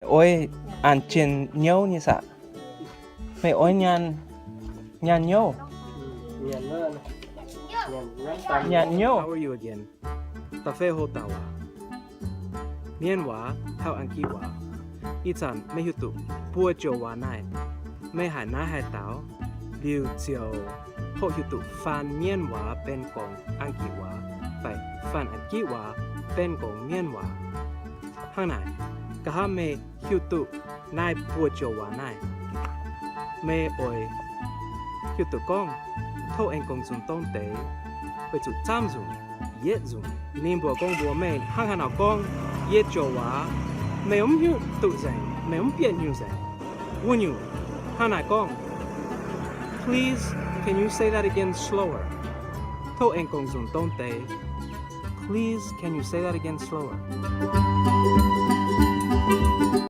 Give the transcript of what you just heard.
Oix an jien nyouv nyei saah? Meih oix nyaanh nyouv? Nyaanh nyouv. How are you again? Da'feix hoc dauh waac. Mienh waac taux Anv Giv waac. Ih zanc meih hiuv duqv buo joux waac naaiv, meih haiz naaiv haaix dauh liuz ziouc hoqc hiuv duqv faan mienh waac benx gorngv Anv Giv waac, fai faan Anv Giv waac benx gorngv mienh waac. Hnangv naaic, nqa'haav meih hiuv duqv naaiv buo joux waac naaiv, meih oix hiuv duqv gorngv, tov aengx gongx nzunc dongh deix, weic zuqc zaamv nzunc, yietv nzunc, ninh mbuo gorngv mbuox meih hnangv haaix nor gorngv yie joux waac, meih mv hiuv duqv nzengc, meih mv bieqc nyungc nzengc. Wuov nyungc hnangv naaic gorngv, Please, can you say that again slower? Tov aengx gongx nzunc dongh deix. Please, can you say that again slower?